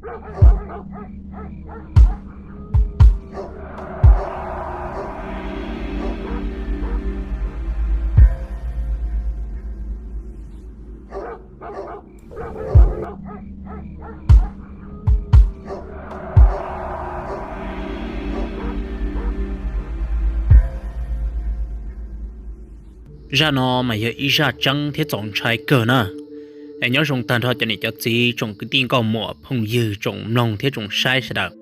Zaj no mas yog ib zaj tseeb thiab txaus ntshai kawg na. Es nyob zoo tag nrho cov niam cov txiv, tsoom kwv tij nkauj muam phooj ywg, tsoom mloog thiab tsoom saib sawv daws.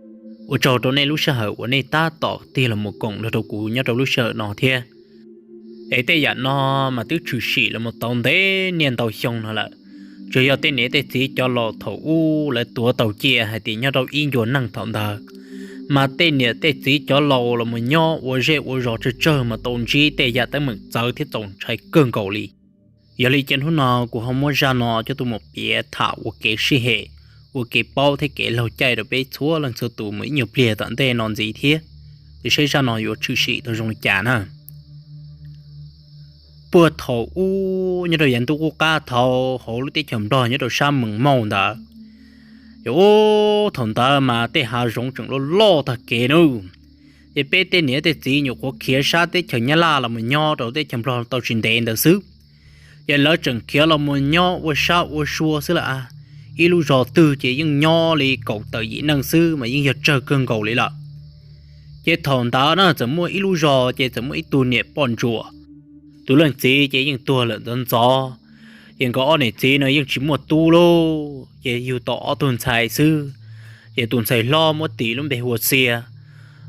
Ua tsaug rau nej lub sij hawm uas nej tab tom tig los mus koom nrog rau kuv nyob rau lub sij hawm no thiab. Es tej yam no mas twb tshwm sim los mus tau ntev niaj ntau xyoo no lawm. Tsuas yog tej niam tej txiv cov laus thaum ub lawv tuav tau cia hais tias nyob rau ib ncua neej thaum ntawd, mas tej niam tej txiv cov laus los mus nyob ua zej ua zos tsawg tsawg mas tau ntsib tej yam teeb meem txawv thiab txaus ntshai kawg nkaus li. Yog li ces hnub no kuv ho muab zaj no coj tuaj mus piav tham ua kev sib hem, ua kev paub thiab kev laug caij rau peb txhua leej txhua tus mus ib nyuag pliag tom ntej no ntxiv thiab, es saib zaj no yuav tshwm sim tau zoo li cas na. Puag thaum ub nyob rau yav ntuj qub qab thaum hauv lub teb chaws Nplog nyob rau sab Moos Mauj ntawd, yog ub thaum ntawd mas tej hav zoov tseem loj loj tag kev nawb. Ces peb tej niam tej txiv nyuam qhuav khiav sab teb chaws Nyab Laj los mus nyob rau teb chaws Nplog tau tsis ntev ntawd xwb, ces lawv tseem khiav los mus nyob ua sab ua sua xwb lawm. Ib lub zos twg ces yeej nyob li kaum tawm yim neeg xwb mas yeej yog tsawg kawg nkaus li lawm. Ces thaum ntawd na txawm muaj ib lub zos ces txawm muaj ib tug niam poj ntsuam, tus leej txiv ces yeej tuag lawm ntxov ntxov. Ces nkawd ob niam txiv no yeej tsis muaj tub lauj, ces yug tau ob tug ntxhais xwb. Ces tus ntxhais hlob muab tis lub npe hu ua Xia,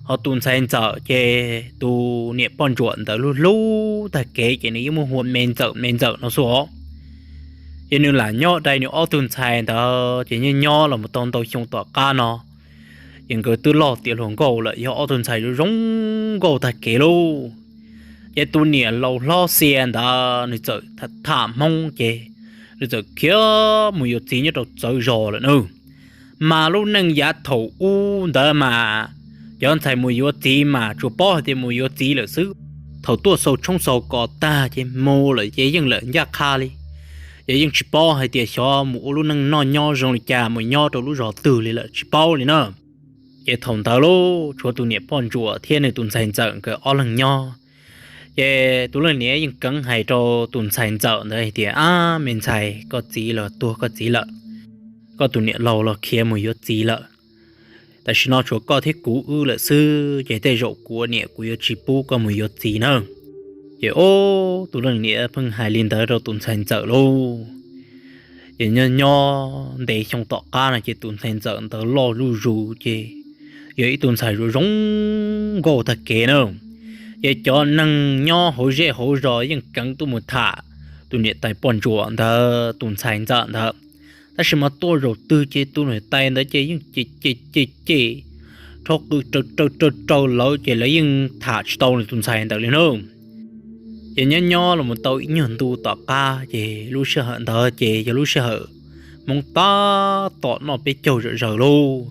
ho tus ntxhais ntxawm ces tus niam poj ntsuam ntawd hlub hlub tag kev ces nws yeej muab hu ua Me Ntxawm Me Ntxawm no xwb os. Ces nws lam nyob dai nws ob tug ntxhais ntawd ces nyob nyob los mus tau ntau xyoo tom qab no, ces nkawd twb loj tiav hluas nkauj lawm, yog ob tug ntxhais zoo zoo nkauj tag kev lauj. Ces tus niam laus hlob Xia ntawd nws txawm tham Hmoob ces nws txawm khiav mus yuav txiv nyob rau txawv zos lawm na. Mas lub neej yav thaum ub ntawd mas cov ntxhais mus yuav txiv mas tsuas paub hais tias mus yuav txiv lawm xwb. Thaum tuaj xaus tshoob xaus kos tag ces mus lawm ces yeej lawm ncaj qha li, ces yeej tsis paub hais tias xyov mus ua lub neej noj nyob zoo li cas, mus nyob rau lub zos twg li lawm tsis paub li na. Ces thaum ntawd lauj, tshuav tus niam poj ntsuam thiab nws tus ntxhais ntxawm nkawd ob leeg nyob. Ces tus leej niam yeej keev hais rau tus ntxhais ntxawm ntawd hais tias, Ab me ntxhais, koj txiv los tuag koj txiv lawm, koj tus niam laus los khiav mus yuav txiv lawm. Tam sim no tshuav koj thiab kuv wb lawm xwb, ces tej zaum kuv ua niam kuv yuav tsis pub koj mus yuav txiv na. Ces ub, tus leej niam pheej hais li ntawd rau tus ntxhais ntxawm lauj. Ces nyob nyob ntev xyoo tom qab no ces tus ntxhais ntxawm ntawd loj zuj zus ces yog ib tug ntxhais zoo zoo nkauj tag kev na. Ces cov neeg nyob hauv zej hauv zos yeej keev tuaj mus tham tus niam tais poj ntsuam ntawd tus ntxhais ntxawm ntawd. Tab sis mas tuaj zaum twg ces tus niam tais ntawd ces yeej cem cem cem cem, rho qw raws raws raws lawv ces lawv yeej tham tsis tau nws tus ntxhais ntawd li na. Ces nyob nyob los mus tau ib nyuag ntu tom qab ces lub sij hawm ntawd ces yog lub sij hawm Hmoob tab tom noj peb caug zom zaws lauj.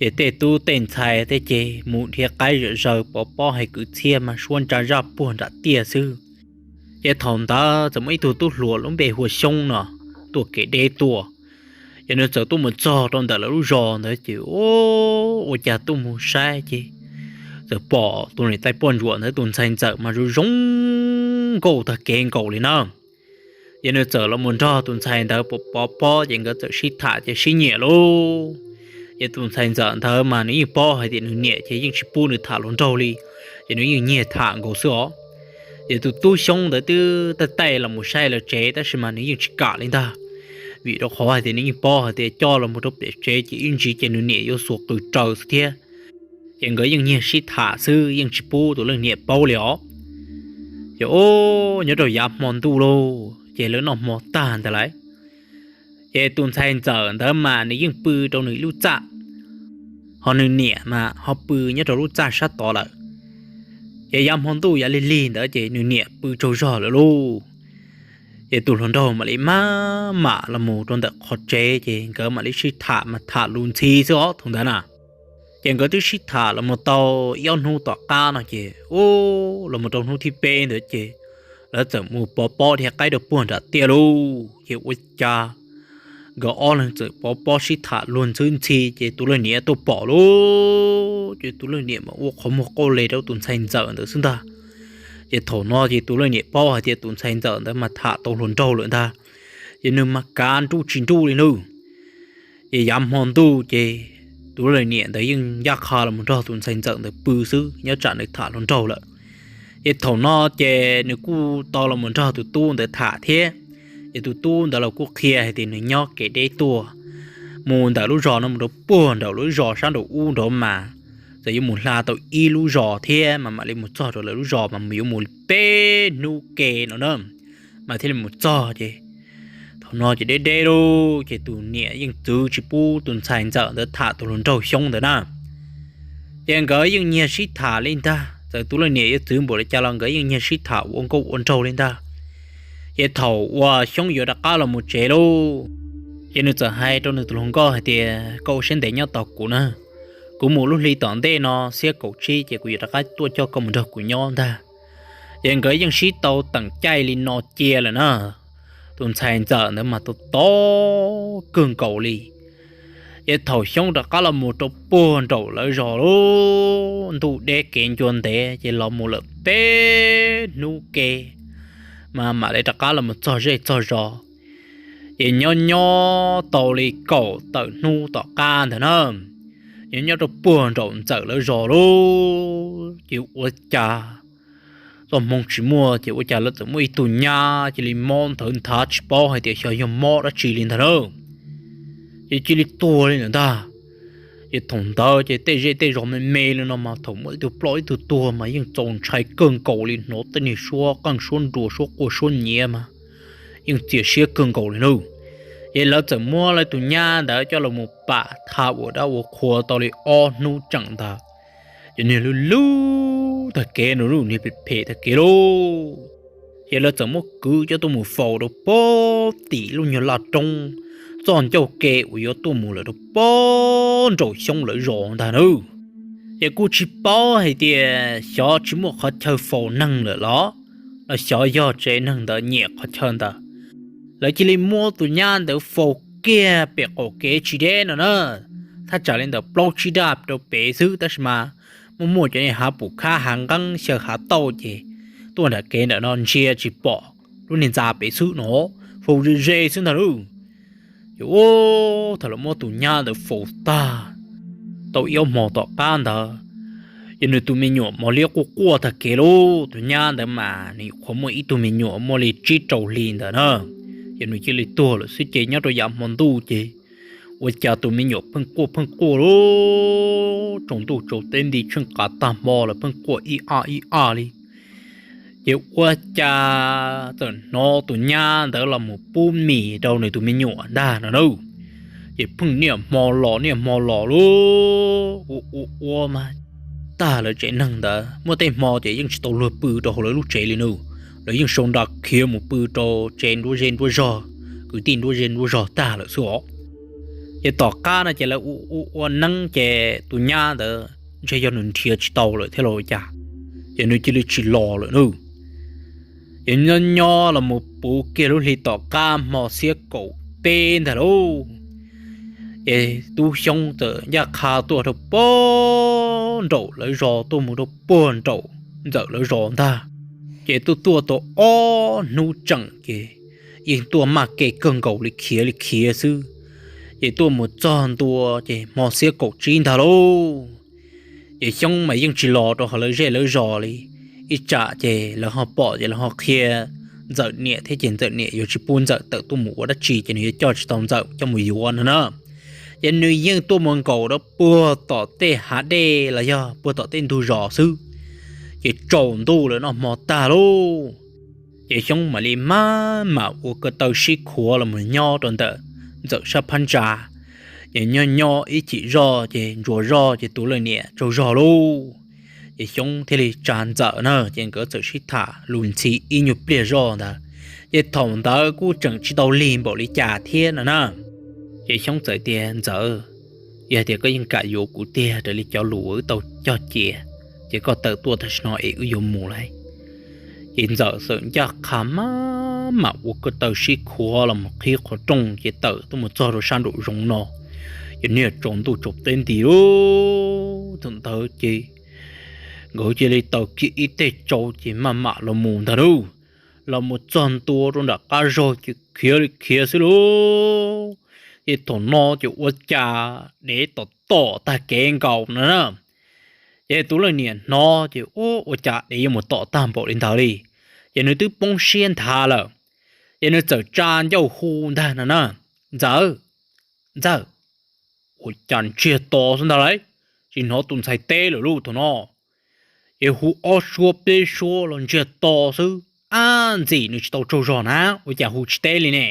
Ces tej tub tej ntxhais tej ces mus dhia qaib zom zaws pov pob hais kwv txhiaj mas suab ntsa zaj puag nram tiaj xwb. Ces thaum ntawd txawm muaj ib tug tub hluas lub npe hu ua Xyoob no tuaj kev deb tuaj. Ces nws txawm tuaj mus txog rau ntawm lawv lub zos ntawd ces ua cas tuaj mus saib ces txawm pom tus niam tais poj ntsuam ntawd tus ntxhais ntxawm mas zoo zoo nkauj tag kev nkaus li na. Ces nws txawm los mus nrog tus ntxhais ntawd pov pob ces nkawd txawm sib tham ces sib nyiam lauj. Ces tus ntxhais ntxawm ntawd mas nws yeej paub hais tias nws niam ces yeej tsis pub nws tham hluas nraug li, ces nws yeej nyiag tham nkaus xwb os. Ces tus tub Xyoob ntawd twb taij taij los mus saib lawv tsev tab sis mas nws yeej tsis kam li ntag, vim rau qhov hais tias nws yeej paub hais tias coj los mus rau pem tsev ces ib ntsis ces nws niam yuav xuas qws raws xwb thiab. Ces nkawd yeej nyiag sib tham xwb, yeej tsis pub tus leej niam paub li os. Ces ub, nyob rau yav hmo ntuj lauj, ces lawv noj hmo tag ntawd lauj, ces tus ntxhais ntxawm ntawd mas nws yeej pw rau nws lub txaj, ho nws niam mas ho pw nyob rau lub txaj sab tod lawm. Ces yav hmo ntuj yav lig lig ntawd ces nws niam pw tsaug zog lawm lauj. Ces tus hluas nraug mam li maj mam los mus rau ntawm qhov tsev ces nkawd mam li sib tham mas tham lus ntxhi xwb os thaum ntawd na. Ces nkawd twb sib tham los mus tau ib ob hnub tom qab no ces ub, los mus rau hnub thib peb ntawd ces lawv txawm mus pov pob dhia qaib rau puag nram tiaj lauj. Ces ua cas nkawd ob leeg txawm pov pob sib tham luag ntxhwb ntxhi ces tus leej niam tuaj pom lauj, ces tus leej niam mas ua qhov muag qauj le rau tus ntxhais ntxawm ntawd xwb ntag. Ces thaum no ces tus leej niam paub hais tias tus ntxhais ntxawm ntawd mas tham tau hluas nraug lawm ntag, ces nws mas kav nruj tsis nruj li nawb. Ces yav hmo ntuj ces tus leej niam ntawd yeej ncaj qha los mus nrog tus ntxhais ntxawm ntawd pw xwb nyob tsam nws tham hluas nraug lawm. Ces thaum no ces nws kuj tau los mus nrog tus tub ntawd tham thiab. Ces tus tub ntawd los kuj qhia hais tias nws nyob kev deb tuaj mus ntawm lub zos no mus rau puag nraum lub zos sab nraum ub nraud mas txawm yuav mus hla tau ib lub zos thiab mas mam li mus txog rau lawv lub zos mas mus yuav mus peb hnub ke no na mas thiaj li mus txog. Ces thaum no ces deb deb lauj, ces tus niam yeej txwv tsis pub tus ntxhais ntxawm ntawd tham tus hluas nraug Xyoob ntawd na. Ces nkawd yeej nyiag sib tham li ntag, txawm tus leej niam yuav txwv npaum li cas los nkawd yeej nyiag sib tham ua nkauj ua nraug li ntag. Ces thaum uas Xyoob yuav rov qab los mus tsev lauj, ces nws txawm hais rau nws tus hluas nkauj hais tias, koj ua siab ntev nyob tos kuv na, kuv mus lub hli tom ntej no xiab kaum tsib ces kuv yuav rov qab tuaj coj koj mus nrog kuv nyob ntag. Ces nkawd yeej sib tau teem caij li no cia lawm na. Tus ntxhais ntxawm ntawd mas tau tob kawg nkaus li. Ces thaum Xyoob rov qab los mus rau puag nraum lawv zos lauj, ntuj deb kev ncua ntev ces los mus lawm peb hnub ke mas mam li rov qab los mus txog zej txog zos. Ces nyob nyob tau li kaum tawm hnub tom qab ntawd na, nyob nyob rau puag nraum ntxawm lawv zos lauj, ces ua cas txoj hmoo tsis muaj ces ua cas lawv txawm muaj ib tug nyab cia li mob nthawv nthav tsis paub hais tias xyov yog mob dab tsi li ntag na. Ces cia li tuag li ntawd ntag. Ces thaum ntawd ces tej zej tej zos me me li no mas thaum muaj ib tug ploj ib tug tuag mas yeej txaus ntshai kawg nkaus li, hnov tej niag suab qeej suab nruas suab quaj suab nyiav mas yeej txias siab kawg nkaus li nawb. Ces lawv txawm muab lawv tus nyab ntawd coj los mus pam tha ua dab ua qhua tau li ob hnub tseem ntawd, ces niag lub lub tag kev no, niag phem phem tag kev lauj. Ces lawv txawm muab kwv coj tuaj mus faus rau puag tim lub nyuag laj roob txoj ncauj ke uas yuav tuaj mus lawm rau puag nraum Xyoob lawv zos ntag nawb. Ces kuj tsis paub hais tias xyov tsis muaj qhov chaw faus neeg lawm los, los xyov yog tsev neeg ntawd nyiam qhov chaw ntawd, lawv cia li muab tus nyab ntawd faus kiag pem qaum kev tsis deb no na, thaj tsam li ntawm plaub tsib daj rau pem xwb tab sis mas muaj muaj cov niag hav pum khab hav nqeeb xyaw hav tauj ces tuaj nram kev ntawm no ntsia tsis pom lub niag ntxa pem xwb no, faus ze ze xwb ntag lauj. Ces ua thaum lawv muab tus nyab ntawd faus tag tau ib ob hmo tom qab ntawd, ces nws tus me nyuam mos liab quaj quaj tag kev lauj. Tus nyab ntawd mas nws nyuam qhuav muaj ib tug me nyuam muaj li tsib rau hli ntawd na, ces nws cia li tuag lawm xwb. Ces nyob rau yav hmo ntuj ces ua cas tus me nyuam pheej quaj pheej quaj lauj, tsaus ntuj tsaus teb nti tsheej qav tag hmo lawm pheej quaj ib a ib a li. Ces ua cas txawm hnov tus nyab ntawd los mus pub mis rau nws tus me nyuam ntag no na. Ces pheej niaj hmo los niaj hmo los lauj, ua ua ua mas tag lawv tsev neeg ntawd muaj tej hmo ces yeej tsis tau luag pw rau hauv lawv lub tsev li nawb, lawv yeej sau nra khiav mus pw rau tsev nruab zej nruab zog, kwv tij nruab zej nruab zog tag lawm xwb os. Ces tom qab no ces lawv ua ua ua neeb ces tus nyab ntawd ntshe yog nws nrhiav tsis tau lawm thiab los ua cas, ces nws cia li tsis los lawm nawb. Ces nyob nyob los mus puv kiag lub hli tom qab hmo xiab kaum peb ntag lauj, ces tub Xyoob txawm ncaj qha tuaj rau puag nraum lawv zos tuaj mus rau puag nraum ntxawm lawv zos ntag. Ces tuaj tuaj tau ob hnub tseem ces yeej tuaj maj kev kawg nkaus li khiav li khiav xwb. Ces tuaj mus txog ntua ces hmo xiab kaum tsib ntag lauj, ces Xyoob mas yeej tsis los rau hauv lawv zej lawv zos li. Ib tsam ces lawv ho pom ces lawv ho qhia ntxawm niam thiab ces ntxawm niam yuav tsis pub ntxawm tawm tuaj mus ua dab tsi ces nws yuav coj tsis tau ntxawm coj mus yuav no na. Ces nws yeej tuaj mus nkaum rau puag tom tej hav dej los yog puag tom tej ntug zos xwb. Ces tsaus ntuj lawm noj hmo tag lauj, ces Xyoob mam li maj mam ua ko taw sib khuav los mus nyob rau ntawm ntxawm sab phab ntsa. Ces nyob nyob ib chim zoj ces ntsuas zoj ces tus leej niam tsaug zog lauj, ces Xyoob thiaj li tsa ntxawm na ces nkawd txawm sib tham lus ntxhi ib nyuag pliag zoj ntawd. Ces thaum ntawd kuj tseem tsis tau lig npaum li cas thiab no na. Ces Xyoob txawm tias, Ntxawm, yog tias koj yeej kam yuav kuv tiag raws li cov lus uas wb tau cog cia, ces koj tawm tuaj tam sim no es wb yuav mus lauj. Ces ntxawm txawm ncaj qha maj mam ua ko taw sib khuav los mus qhib qhov rooj ces tawm tuaj mus txog rau sab nraum zoov no. Ces niag tsaus ntuj tsaus teb nti lub thaum ntawd ces nkawd cia li taws kiag ib teg tsau ces maj mam los mus ntag lauj. Los mus txog ntua rau nram qab zog ces khiav li khiav xwb lauj. Ces thaum no ces ua cas dev tom tom tag kev nkaus no na. Ces tus leej niam hnov ces ua ua cas dev yuav mus tom tag npaum li ntawd li. Ces nws twb poob siab nthav lawm, ces nws txawm tsa ncauj hu ntag no na: Ntxawm, ntxawm. Ua cas ntsiag to xwb ntag lauj, tsis hnov tus ntxhais teb lawm lauj thaum no. Ces hu ob suab peb suab los ntsiag to xwb, ab ntxim nws tsis tau tsaug zog na, ua cas hu tsis teb li ne.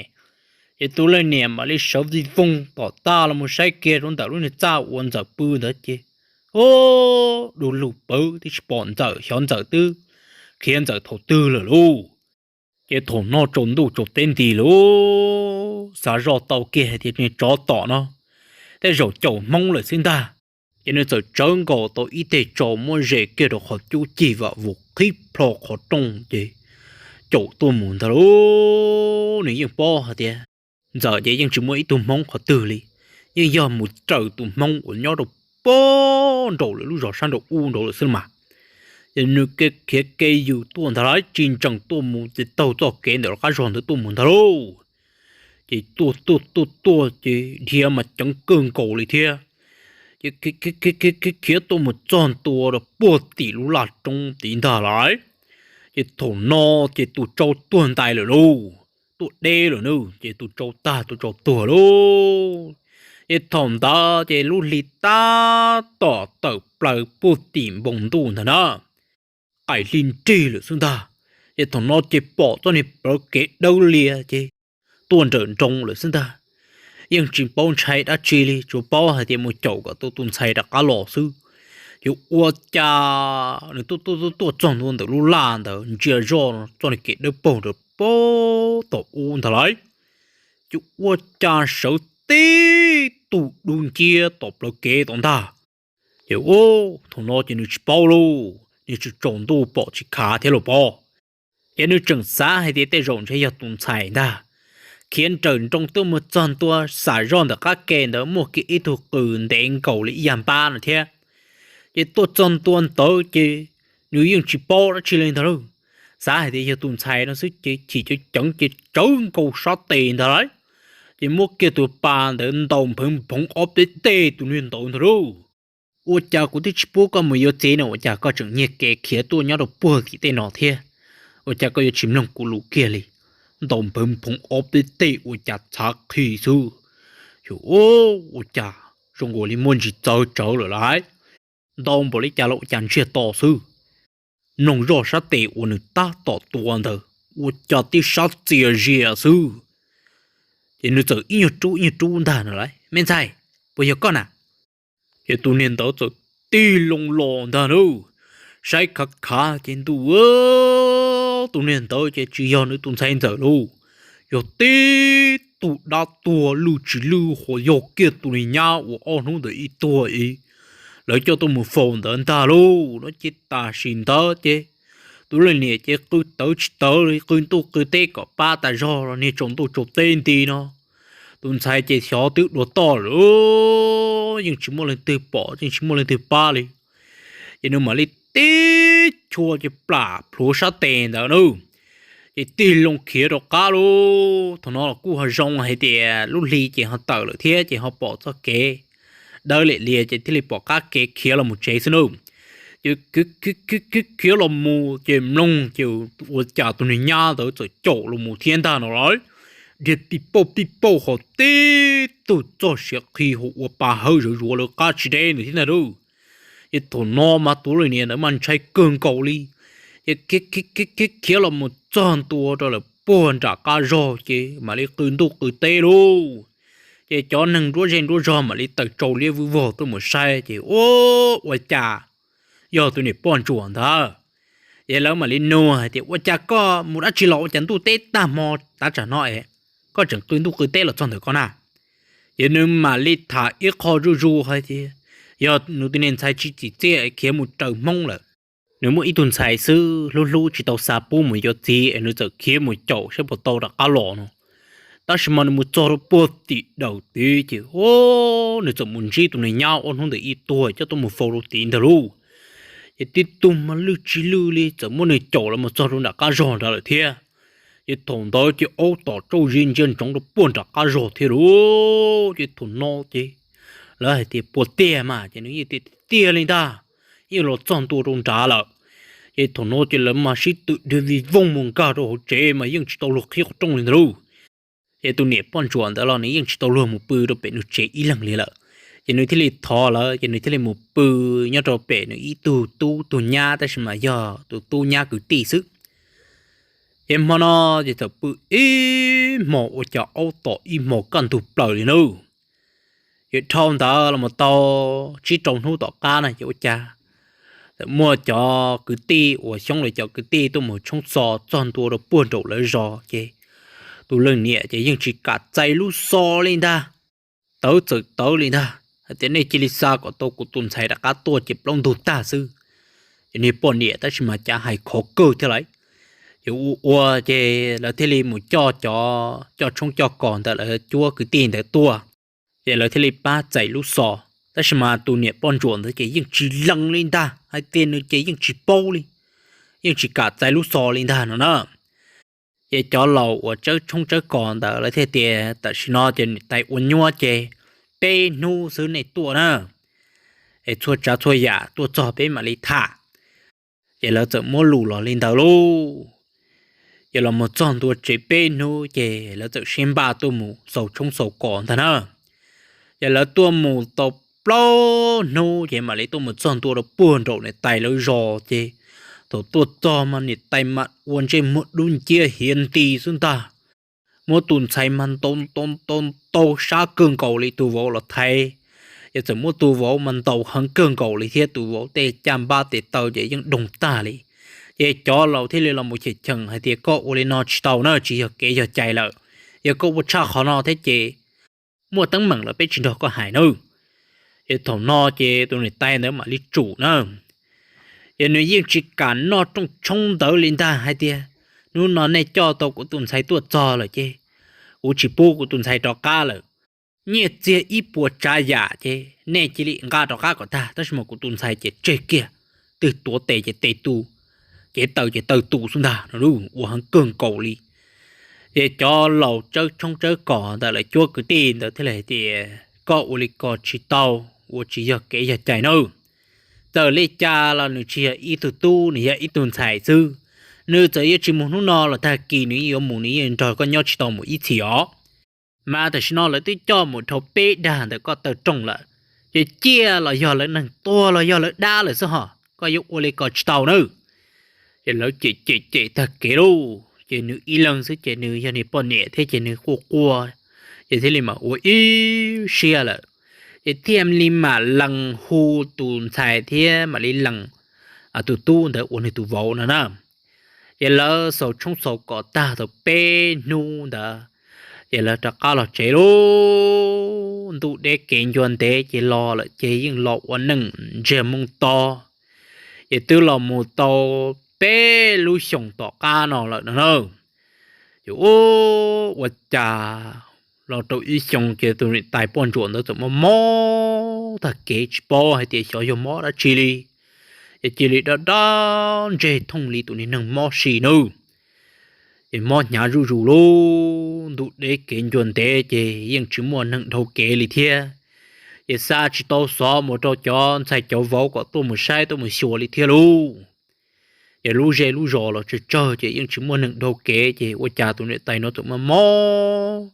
Ces tus leej niam mam li sawv vij voog tom tag los mus saib kiag rau ntawm lub niag txaj uas ntxawm pw ntawd ces, o, du lug pawv twb tsis pom ntxawm, xyov ntxawm twb khiav ntxawm thaum twg lawm lauj. Ces thaum no tsaus ntuj tsaus teb nti lauj, xav zoj tau kiag hais tias niag tsov tom no tej zaum caum hmoob lawm xwb ntag. Ces nws txawm tsawv nkaus tau ib teg tsau muab ze kiag rau qhov cub cig vam vus qhib plho qhov rooj ces caum tuaj mus ntag lauj. Nws yeej paub hais tias ntxawm ces yeej tsis muaj ib tug hmoob qhov twg li, yeej yog mus raws tus hmoob uas nyob rau pem nraum lawv lub zos sab nraum ub nraud lawm xwb mas. Ces nws khiav ke yws tuaj ntag lauj, tsis ntsees tuaj mus ces taug txoj kev ntawm qab zog ntawd tuaj mus ntag lauj. Ces tuaj tuaj tuaj tuaj ces dhia mas ceev kawg nkaus li thiab. Ces khiav tuaj mus txog ntua rau puag tim lub laj roob tid ntag lauj. Ces thaum no ces tus tsau tuag ntais lawm lauj, tuaj deb lawm na, ces tus tsau tag tus tsau tuag lauj. Ces thaum ntawd ces lub hli tab tom tawm plaws puag tim npoo ntuj ntag na, qaim hli nrig lawm xwb ntag. Ces thaum no ces pom txoj niag plawv kev dawb lias ces tuaj nrawm nroos lawm xwb ntag. Yeej tsis paub ntshai dab tsi li, tsuas paub hais tias mus caum kom tau tus ntxhais rov qab los xwb. Ces ua cas nws tuaj tuaj tuaj tuaj txog ntua ntawm lub laj ntawd ntsia zoj txoj niag kev dawb paug rau pem tom ub ntag lauj. Ces ua cas sawv tib tug dub nciab tom plawv kev tom ntag. Ces thaum no ces nws tsis paub lauj, nws tsaus tsaus ntuj pom tsis khav thiab lauj pob. Ces nws tseem xav hais tias tej zaum ntshe yog tus ntxhais ntag, khiav nrawm nroos tuaj mus txog ntua xam zoj ntawm qab ke ntawd muaj kiag ib tug qws ntev nkaus li ib yag npab no thiab. Ces tuaj txog ntua ntawd ces nws yeej tsis paub dab tsi li ntag lauj, xav hais tias yog tus ntxhais no xwb ces chim ceev ceev ces tsawv nkaus sab tes ntag lauj. Ces muab kiag tus pas ntawd ntaus nphawv nphoov ob peb teg tus niag ntawd ntag lauj. Ua cas kuv twb tsis pub koj mus yuav txiv no ua cas koj tseem nyiag kev khiav tuaj nyob rau puag tim tej no thiab? Ua cas koj yuav tsis mloog kuv lus kiag li? Ntaus nphawv nphoov ob peb teg ua cas txhav qhi xwb. Ua cas zoo nkaus li muaj ntsis txawv tsawv lawm lauj. Ntaus npaum li cas los ua cas ntsiag to xwb. Mloog zoj sab tes uas nws tab tom tua ntawd ua cas tib sab txias zias xwb. Ces nws txawm ib nyuag rub ib nyuag rub ntag no lauj, me ntxhais, puas yog koj na? Ces tus niag ntawd txawm tig loo los ntag na, saib khav khav ces ntuj, tus niag ntawd ces tsis yog nws tus ntxhais ntxawm lauj, yog tib tug dab tuag lwj tsis lwj hos yog kiag tus niag nyab uas ob hnub ntawd ib tuag ib, lawv coj tuaj mus faus ntawd ntag lauj. No ces tam sim ntawd ces tus leej niam ces qw tawv tsis tawv li, qw ntuj qw teb kom pab tas zog los niag tsaus ntuj tsaus teb nti no. Tus ntxhais ces xyov twb dua toj lawm, yeej tsis muaj leej twg pom yeej tsis muaj leej twg pab li. Ces nws mam li tib chua ces plam plhuav sab tes ntawd na, ces tig loo khiav rov qab lauj. Thaum no los kuj ho zoo hais tias lub hli ces ho tawm lawm thiab ces ho pom txoj kev dawb liam lias ces thiaj li pom qab kev khiav los mus tsev xwb na. Ces khiav khiav khiav los mus ces mloog ces ua cas tus niag nyab ntawd txawm caum los mus thiab ntag no lauj. Dhia pij pauj pij pauj hos tib tug txoj siav qhi hos ua pa hawb zawv zuav lawv qab tsis deb ntawd thiab ntag lauj. Ces thaum no mas tus leej niam ntawd mas ntshai kawg nkaus li. Ces khiav khiav khiav khiav los mus txog ntua rau lawm puag nram qab zog ces mam li qw ntuj qw teb lauj. Ces cov neeg nruab zej nruab zog mam li tawm tsau liab vwj vog tuaj mus saib ces ua, ua cas yog tus niam poj ntsuam ntawd. Ces lawv mam li nug hais tias ua cas koj mus dab tsi los ua cas ntuj teb tag hmo tav tsam no es koj tseem qw ntuj qw teb los txog ntawm koj na? Ces nws mam li tham ib qho zuj zus hais tias yog nws tus niag ntxhais tsis tsim txiaj khiav mus raws hmoob lawm. nws muaj ib tug ntxhais xwb, hlub hlub tsis tau xa pub mus yuav txiv es nws txawm khiav mus caum saib puas tau rov qab los no. Tab sis mas nws mus txog rau puag tim dawm tid ces nws txawm mus ntsib tus niag nyab uas hnub ntawd ib tuag coj tuaj mus faus rau tid ntag lauj. Ces tib tug mas lwj tsis lwj li txawm muab nws caum los mus txog rau nram qab zog nrad lawm thiab. Ces thaum ntawd ces aub tom tsauj zis ntsia ntsoov rau puag nram qab zog thiab lauj. Ces thaum no ces lawv hais tias puas tiag mas ces nws yeej tias tiag li ntag, yeej los txog ntua rau nrad lawm. Ces thaum no ces lawv mas sib twm deg vij vooj mus nkag rau hauv tsev mas yeej tsis tau luag qhib qhov rooj li ntag lauj. Ces tus niam poj ntsuam ntawd los nws yeej tsis tau luag mus pw rau pem nws tsev ib leeg li lawm. Ces nws thiaj li thov lawv ces nws thiaj li mus pw nyob rau pem nws ib tug tub tug nyab tab sis mas yog tus tub nyab kwv tij xwb. Ces hmo no ces txawm pw ib hmos ua cas aub tom ib hmos kaj ntug plaws li nawb. Ces dhau ntawd los mus tau tsib rau hnub tom qab na ces ua cas txawm muaj cov kwv tij uas xyoob lawv cov kwv tij tuaj mus tshoob xo txog ntua rau puag nraum lawv zos ces tus leej niam ces yeej tsis kam txais lub xov li ntag. Tawv txawm tawv li ntag hais tias nej cia li xa kom tau kuv tus ntxhais rov qab tuaj ces plaub ntug tag xwb. Ces niag poj niam tab sis mas cav hais khov kawg thiab lawm. Ces ua ua ces lawv thiaj li mus coj cov coj tshoob coj kos ntawm lawv cuab kwv tij ntawd tuaj, ces lawv thiaj li pab txais lub xov. Tab sis mas tus niam poj ntsuam ntawd ces yeej tsis lees li ntag hais tias nws ces yeej tsis paub li, yeej tsis kam txais lub xov li ntag no na. Ces cov laus uas tsawb tshoob tsawb kos ntawd lawv thiaj tias tam sim no ces niam tais ua nyuab ces peb hnub xwb nej tuaj na, es txhua tsav txhua yam tuaj txog peb mam li tham. Ces lawv txawm muab lus los li ntawd lauj. Ces los mus txog ntua tsev peb hnub ces lawv txawm sib npaj tuaj mus xaus tshoob xaus kos ntag na. Ces lawv tuaj mus tau plaub hnub ces mam li tuaj mus txog ntua rau puag nraum niam tais lawv zos ces thaum tuaj txog mas niam tais mas ua ntsej muag dub nciab hiav nti xwb ntag. Muab tus ntxhais mas ntaus ntaus ntaus ntaus sab kawg nkaus li, tus vauv los thaiv, ces txawm muab tus vauv mas ntaus heev kawg nkaus li thiab, tus vauv tej caj npab tes taw ces yeej doog tag li. Ces cov laus thiaj li los mus cheem cheem hais tias koj ua li no tsis tau na, tsis yog kev yog cai lawm. Yog koj ua tshaj qhov no thiab ces muaj teeb meem lawm peb tsis nrog koj hais nawb. Ces thaum no ces tus niam tais ntawd mam li tsum na. Ces nws yeej tsis kam noj rooj tshoob ntawd li ntag hais tias hnub no nej coj tau kuv tus ntxhais tuaj txog lawm ces kuv tsis pub kuv tus ntxhais rov qab lawm. Nyiaj txiag ib puas tsav yam ces nej cia li nqa rov qab kom tag, tab sis mas kuv tus ntxhais ces tseg kiag, twg tuav tes ces tes tu, cev taw ces taw tu xwb ntag no, ua heev kawg nkaus li. Ces cov laus tsawb tshoob tsawb kos ntawm lawv cuab kwv tij ntawd thiaj li hais tias koj ua li ko tsis tau, ua tsis yog kev yog cai nawb. Txawm li cas los nws tsis yog ib tug tub, nws yog ib tug ntxhais xwb. Nws txawm yuav tsis mus hnub no los tag kis nws yeej yuav mus, nws yeej nrog koj nyob tsis tau mus ib txhis os. Mas tam sim no lawv twb coj mus dhau peb dag ntawm koj taw rooj lawm, ces ciaj los yog lawv neeg, tuag los yog lawv dab lawm xwb hos, koj yuav ua li ko tsis tau nawb. Ces lawv cem cem cem tag kev lauj, ces nws ib leeg xwb ces nws yog niag poj niam thiab ces nws quaj quaj, ces thiaj li mam ua ib siab lawm. Ces thiaj li mam lees hu tus ntxhais thiab mam li lees tus tub ntawd ua nws tus vauv no na. Ces lawv xaus tshoob xaus kos tag tau peb hnub ntawd, ces lawv rov qab los tsev lauj. Ntuj deb kev ncua ntev ces los lawm ces yeej los ua neej ntsiag moo to. Ces twb los mus tau peb lub xyoos tom qab no lawm no na. Ces ua cas los rau ib xyoos ces tus niam tais poj ntsuam ntawd txawm mob mob tag kev tsis paub hais tias xyov yog mob dab tsi li. Ces cia li daj daj ntseg thooj li tus niag neeg mob si nawb. Ces mob hnyav zuj zus lauj, ntuj deb kev ncua ntev ces yeej tsis muaj neeg dhau kev li thiab. Ces xa tsis tau xov mus rau cov ntxhais cov vauv kom tuaj mus saib tuaj mus xyuas li thiab lauj. Ces lub zej lub zos los tsawg tsawg ces yeej tsis muaj neeg dhau kev, ces ua cas tus niam tais no txawm mob mob,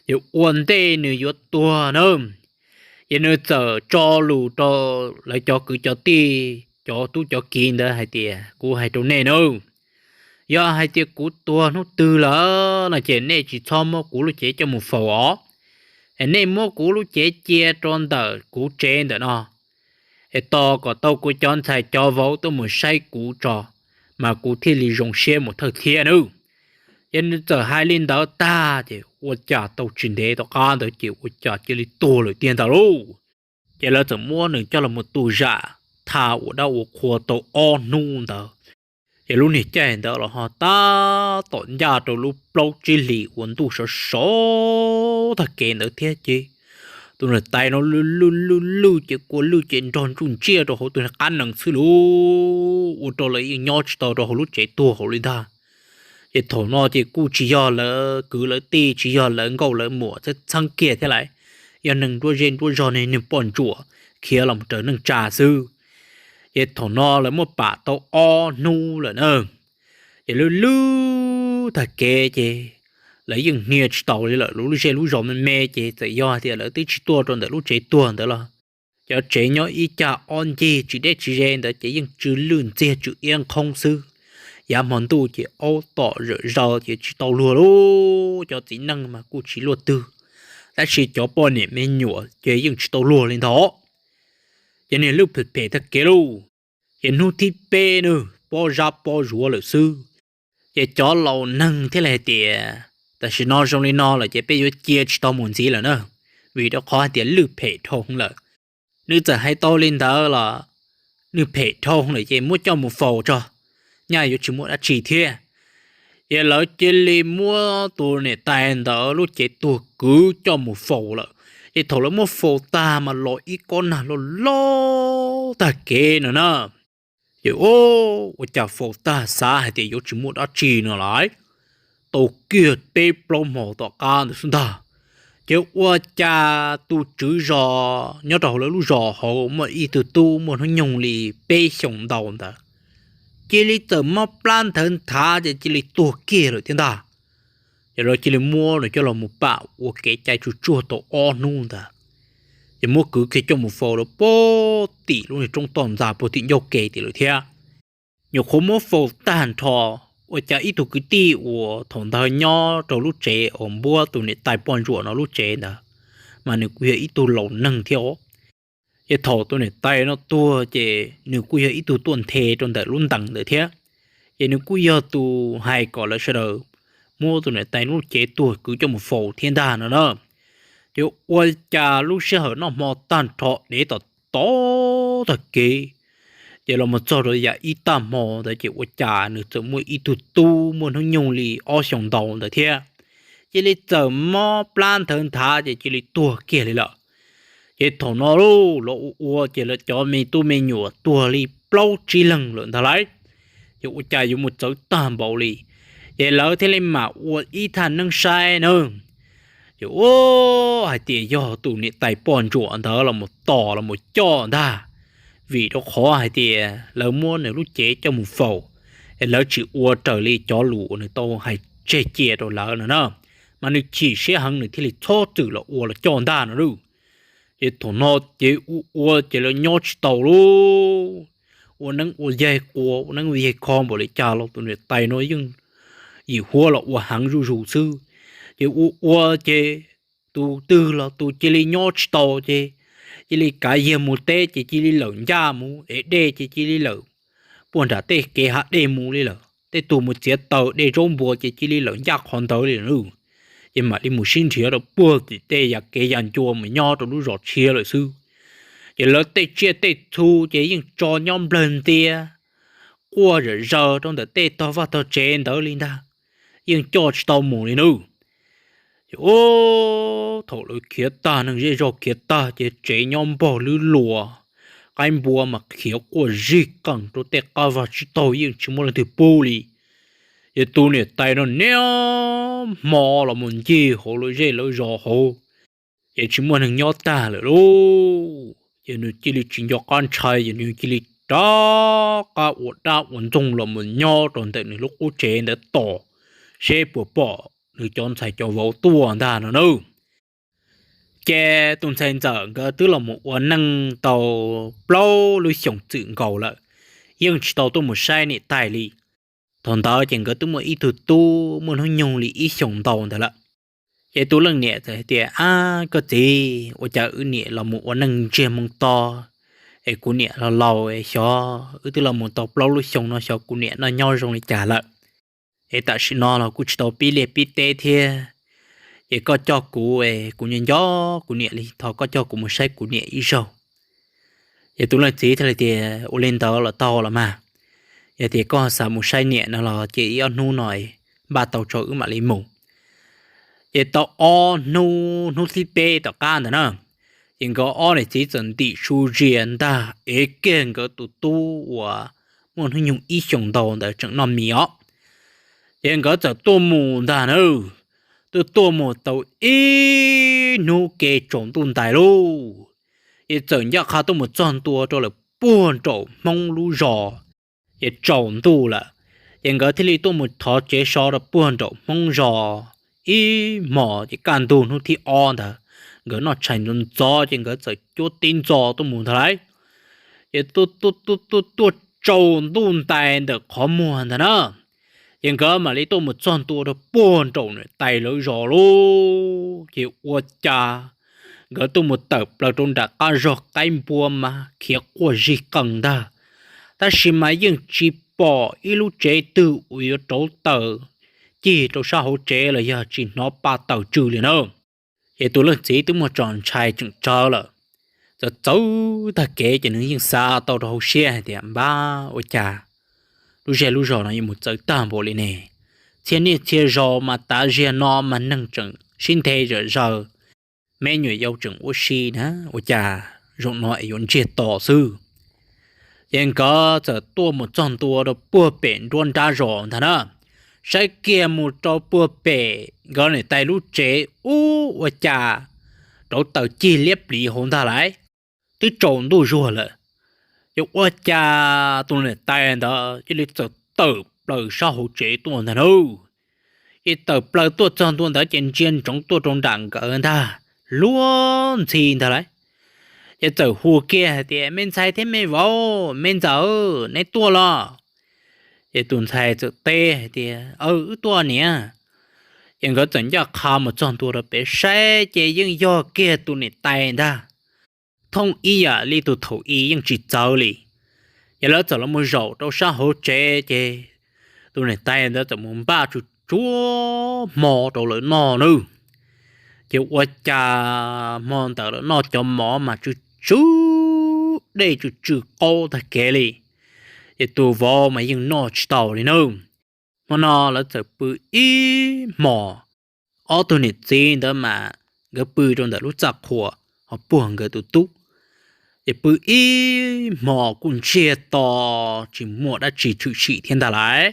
ces ua ntej nws yuav tuag na, ces nws txawm tso lus rau lawv cov kwv cov tij, cov tub cov kiv ntawd hais tias, kuv hais rau nej nawb, yog hais tias kuv tuag hnub twg lawm no ces nej tsis txhob muab kuv lub cev coj mus faus os. Es nej muab kuv lub cev cia rau ntawm kuv tsev ntawm no, es tos kom tau kuv cov ntxhais cov vauv tuaj mus saib kuv tso, mas kuv thiaj li zoo siab mus thawj thiab nawb. Ces nws txawm hais li ntawd tag ces ua cas tau tsis ntev tom qab ntawd ces ua cas cia li tuag lawm tiag ntag lauj. Ces lawv txawm muab nws coj los mus tu zam thaj ua dab ua qhua tau ob hnub ntawd. Ces lub niag caij ntawd los ho tab tom ncaj rau lub plaub tsib hlis uas ntuj sov sov tag kev ntawd thiab ces tus niam tais no lwj lwj lwj lwj ces kua lwj ces nrog ntsuj ntsiaj rau hauv tus niag qab nees xwb lauj, ua rau lawv yeej nyob tsis tau rau hauv lub tsev tuag hauv li ntag. Ces thaum no ces kuj tsis yog lawv kwv lawv tij, tsis yog lawv nkauj lawv muam txheeb kiag thiab lawm, yog neeg nruab zej nruab zog ne, neeg poj ntsuam khiav los raws neej tsa xwb. Ces thaum no lawv muab pam tau ob hnub lawm na, ces lub lub tag kev ces lawv yeej hnia tsis tau li lawm, lub zej lub zos me me ces txawm yog hais tias lawv twb tsis tuaj rau ntawm lub tsev tuag ntawd los cov tsev nyob ib cag ob ncig tsis deb tsis ze ntawd ces yeej tsw lwj ntxiag tsw iab nqhoob xwb. Yav hmo ntuj ces aub tom zawm zaws ces tsis tau luag lauj, cov txiv neej mas kuj tsis luaj twg, tab sis cov poj niam me nyuam ces yeej tsis tau luag li ntawd. Ces niag lwj phem phem tag kev lauj, ces hnub thib peb nws pob zab pob zuav lawm xwb. Ces cov laus neeg thiaj li hais tias tam sim no zoo li no lawm ces peb yuav cia tsis tau mus ntxiv lawm na, vim rau qhov hais tias lwj phem dhau lawm. Nws txawm hais tau li ntawd los nws phem dhau lawm ces muab coj mus faus tso, nyaj yuav tsis muaj dab tsi thiab. Ces lawv cia li muab tus niam tais ntawd lub cev tuag kwv coj mus faus lawm. Ces thaum lawv muab faus tag mas los ib kob nag loj loj tag kev no na. Ces ua cas faus tag xav hais tias yuav tsis muaj dab tsi no lawm, tau kiag peb plaub hmo tom qab ntawd xwb ntag, ces ua cas tus tswv zos nyob rau hauv lawv lub zos hauv muaj ib tug tub muaj hnub nyoog li peb xyoos ntau ntawd cia li txawm mob plab nthawv nthav ces cia li tuag kiag lawm thiab ntag. Ces lawv cia li muab nws coj los mus pam ua kev cai tsuj tsuag tau ob hnub ntawd, ces muab kwv kiag coj mus faus rau pem tim lub niag roob toj ntxas pem tim ncauj ke tim lawm thiab. Nyuam qhuav muab faus tag nrho, ua cas ib tug kwv tij uas thaum ntawd nyob rau lub tsev uas npuab tus niam tais poj ntsuam no lub tsev ntawd, mas nws kuj yog ib tug laus neeg thiab os. Ces thaum tus niam tais no tuag ces nws kuj yog ib tug tuaj nthe rau ntawm lub ntees ntawd thiab. Ces nws kuj yog tus hais kom lawv sawv daws muab tus niam tais lub cev tuag kwv coj mus faus thiab ntag no na. Ces ua cas lub sij hawm noj hmo tag nrho dev tom tog tag kev, ces los mus txog rau yam ib tag hmo ntawd ces ua cas nws txawm muaj ib tug tub muaj hnub nyoog li ob xyoos ntau ntawd thiab, cia li txawm mob plab nthawv nthav ces cia li tuag kiag li lawm. Ces thaum no los ua ua ces lawv cov me tub me nyuam tuag li plaub tsib leeg lawm ntag lauj. Ces ua cas yuav mus txawv tag npaum li, ces lawv thiaj li mam ua ib thaj neeb saib na. Ces ua hais tias yog tus niam tais poj ntsuam ntawd los mus tom los mus coj ntag, vim rau qhov hais tias lawv muab nws lub cev coj mus faus, es lawv tsis ua raws li cov lus uas nws tau hais tseg cia rau lawv no na, mas nws chim siab heev nws thiaj li txhob txwm los ua los coj ntag no lauj. Ces thaum no ces ua ua ces lawv nyob tsis tau lauj, ua neeb ua yaig qua ua neeb ua yaig kho npaum li cas los tus niam tais no yeej yim huab los ua heev zuj zus xwb. Ces ua ua ces tus twg los tus cia li nyob tsis tau ces cia li kav yag mus teb ces cia li lawm ncaj mus ev dej ces cia li lawm puag nram tej kev hav dej mus li lawm, tej tug mus txiav taws dej zaub npua ces cia li lawm ncaj qhov ntawd li lawm. Ces mam li mus sib nrhiav rau puag tim tej yam kev yam ncua mus nyob rau lub zos tshiab lawm xwb. Ces lawv tej tsiaj tej txhu ces yeej tso nyob nplawg ntias quaj zom zaws rau ntawm tej tog vaj tog tsev ntawd li ntag, yeej coj tsis tau mus li nawb. Ces thaum lawv khiav tag, neeg zej zog khiav tag ces tsev nyob npog lwb luas, qaib npua mas khiav quaj zig qees rau tej qab vag tsib taug yeej tsis muaj leej twg pub li. Ces tus niam tais no niaj hmo los mus ncig hauv lawv zej lawv zos hauv, ces tsis muaj neeg nyob tag lawm lauj. Ces nws cia li tsis nco qab ntshai, ces nws cia li rov qab ua dab ua ntxoog los mus nyob rau ntawm nws lub qub tsev ntawd tos seb puas pom nws cov ntxhais cov vauv tuaj ntag no nawb. Ces tus ntxhais ntxawm nkawd twb los mus ua neej tau plaub lub xyoos txwm nkaus lawm, yeej tsis tau tuaj mus saib niam tais li. Thaum ntawd ces nkawd twb muaj ib tug tub muaj hnub nyoog li ib xyoos ntau ntawd lawm. Ces tus leej niam txawm hais tias, Ab koj txiv, ua cas wb niam los mus ua neej ntsiag moo to, es kuv niam los laus es xyov wb twb los mus tau plaub lub xyoo no xyov kuv niam noj nyob zoo li cas lawm. Es tam sim no los kuj tsis tau pib liaj pib teb thiab. Ces koj coj kuv es kuv nco nco kuv niam li, thov koj coj kuv mus saib kuv niam ib zaug. Ces tus leej txiv thiaj li tias, Ua li ntawd los tau los mas, yog tias koj xav mus saib niam no los ces ib ob hnub no npaj tau tso wb mam li mus. Ces tau ob hnub, hnub thib peb tom qab ntawd na, ces nkawd ob niam txiv txawm ntim su zias ntag ev kiag nkawd tus tub uas muaj hnub nyoog ib xyoos ntau ntawd tseem noj mis os. Ces nkawd txawm tuaj mus ntag na, tuaj tuaj mus tau ib hnub ke tsaus ntuj ntais lauj, ces txawm ncaj qha tuaj mus txog ntua rau lawm puag nraum Hmoob lub zos. Ces tsaus ntuj lawm, ces nkawd thiaj li tuaj mus thov tsev so rau puag nraum Hmoob zos ib hmos. Ces kaj ntug hnub thib ob ntawd, nkawd noj tshais ntxov ntxov ces nkawd txawm cuab tib ntxo tuaj mus ntag lauj. Ces tuaj tuaj tuaj tuaj tsaus ntuj ntais ntawm qhov muag ntag na, ces nkawd mam li tuaj mus txog ntua rau puag nraum niam tais lawv zos lauj. Ces ua cas nkawd tuaj mus tawm plaws rau nram qab zog qaib npua mas khiav quaj zig qees ntag, tab sis mas yeej tsis pom ib lub tsev twg uas yuav rauv taws cig rau sab hauv tsev los yog tsis hnov pa taws tsw li na. Ces tus leej txiv twb muaj tsos ntshai tseem tsawv lawm, txawm txawv tag kev ces nws yeej xav tau rau hauv siab hais tias, Npab, ua cas lub zej lub zos no yuav mus txawv tag npaum li ne? Txhia niaj txhia zaus mas tav ziag no mas neeg tseem sib nthe zom zaws, me nyuam yaus tseem ua si na, ua cas zaum no es yuav ntsiag to xwb? Ces nkawd txawm tuaj mus txog ntua rau puag pem nruab nrab zos ntag na, saib kiag mus rau puag pem nkawd niam tais lub tsev ub, ua cas rauv taws cig liab pliv hauv ntag lauj, twb tsaus ntuj zuag lawm. Ces ua cas tus niam tais ntawd cia li txawm tawm plaws sab hauv tsev tuaj ntag na. Ces tawm plaws tuaj txog ntua ntawd ces ntsia ntsoov tuaj rau nram nkawd ntag, luag ntxhi ntag lauj. Ces txawm hu kiag hais tias, Me ntxhais thiab me vauv, me ntxawm, neb tuaj los? Ces tus ntxhais txawm teb hais tias, Aw, wb tuaj niam. Ces nkawd txawm ncaj qha mus txog ntua rau pem saib ces yeej yog kiag tus niam tais ntag, thooj ib yam li tus thaum i yeej tsis txawv li. Ces lawv txawm los mus zaum rau sab hauv tsev ces tus niam tais ntawd txawm mus npaj tsuj tsuav hmo rau lawv noj nawb. Ces ua cas hmo ntawd lawv noj cov mov mas tsw tsw dej tsw tsw qaub tag kev li, ces tus vauv mas yeej noj tsis tau li nawb. Hmo no lawv txawm pw ib hmos, ob tug niam txiv ntawd mas nkawd pw rau ntawm lub txaj qhua ho puag nkawd tus tub, ces pw ib hmos kuj ntsiag to, tsis muaj dab tsi tshwm sim thiab ntag lauj.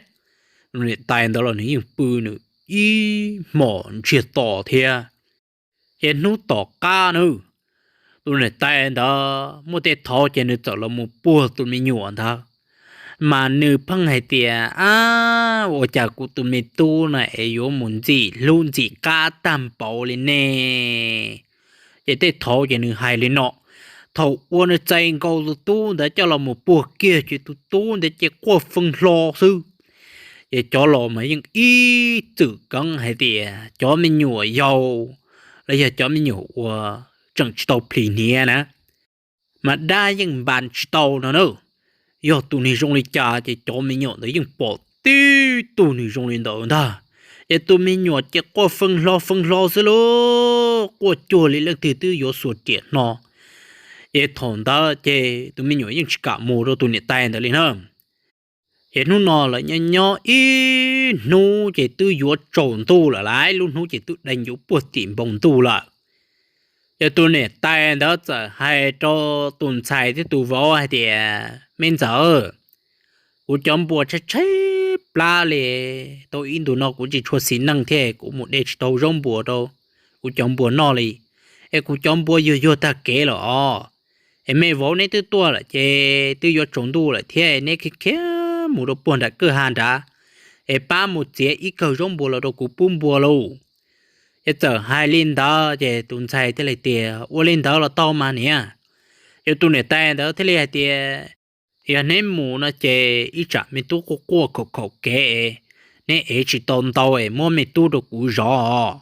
Tus niam tais ntawd los nws yeej pw nws ib hmos ntsiag to thiab. Ces hnub tom qab nawb, tus niam tais ntawd muaj tej thaum ces nws txawm los mus puag tus me nyuam ntawd, mas nws pheej hais tias, Ab, ua cas kuv tus me tub na es yuav mus ntxim hlub ntxim qab tag npaum li ne? Ces tej thaum ces nws hais li no, thaum uas nws txais nkaus tus tub ntawd coj los mus puag kiag ces tus tub ntawd ces quaj fee hlo xwb. Ces cov laus mas yeej ib txwm keev hais tias cov me nyuam yaus los yog cov me nyuam uas tseem tsis tau plhis hniav na, mas dab yeej npas tsis tau no na. Yog tus neeg zoo li cas ces cov me nyuam ntawd yeej pom tib tug neeg zoo li ntawd ntag. Ces tus me nyuam ces quaj fee hlo fee hlo xwb lauj, quaj cuag li leej twg twb yuav xuas riam hno. Ces thaum ntawd ces tus me nyuam yeej tsis kam mus rau tus niam tais ntawd li na. Ces hnub no lawv nyob nyob ib hnub ces twb yuav tsaus ntuj lawm lauj, lub hnub ces twb dai ncuv puag tim npoo ntuj lawm. Ces tus niam tais ntawd txawm hais rau tus ntxhais thiab tus vauv hais tias, Me ntxawm, kuv cov npua tshaib tshaib plab li, tau ib ntus no kuv tsis tshua xis neej thiab kuv mus de tsis tau zaub npua rau kuv cov npua noj li, es kuv cov npua yuag yuag tag kev lawm os. Es me vauv neb twb tuaj lawm ces twb yuav tsaus ntuj lawm thiab, neb khiav khiav mus rau puag nram kwj ha nrad, es pab mus txiav ib kawm zaub npua los rau kuv pub npua lauj. Ces txawm hais li ntawd ces tus ntxhais thiaj li tias, Ua li ntawd los tau mas niam. Ces tus niam tais ntawd thiaj li hais tias, Yog neb mus no ces ib tsam me tub quaj quaj khaum khaum kev, neb ev tsis tau ntau es muab me tub rau kuv zov.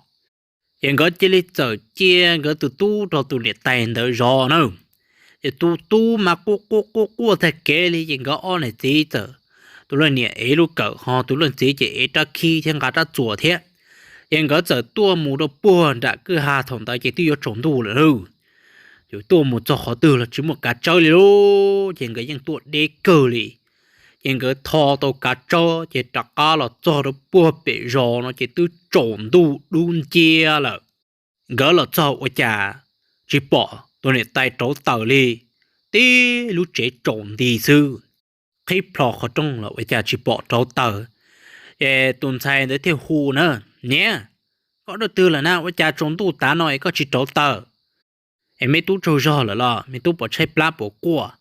Ces nkawd cia li txawm cia nkawd tus tub rau tus niam tais ntawd zov na. Ces tus tub mas quaj quaj quaj quaj tag kev li ces nkawd ob niam txiv txawm, tus leej niam ev lub kawm ho tus leej txiv ces ev rab khib thiab nqa rab txuas thiab. Ces nkawd txawm tuaj mus rau puag nram kwj ha, thaum ntawd ces twb yuav tsaus ntuj lawm lauj. Ces tuaj mus txog qhov twg los tsis muaj kav tsawb li lauj, ces nkawd yeej tuaj deb kawg li. Ces nkawd tho tau kav tsawb ces rov qab los txog rau puag pem zos no ces twb tsaus ntuj dub nciab lawm. Nkawd los txog ua cas tsis pom tus niam tais rauv taws li, tib lub tsev tsaus nti xwb. Qhib plho qhov rooj los ua cas tsis pom rauv taws. Ces tus ntxhais ntawd thiaj hu na, Niam, koj dua twg lawm na, ua cas tsaus ntuj tav no es koj tsis rauv taws? Es me tub tsaug zog lawm los me tub puas tshaib plab puas quaj?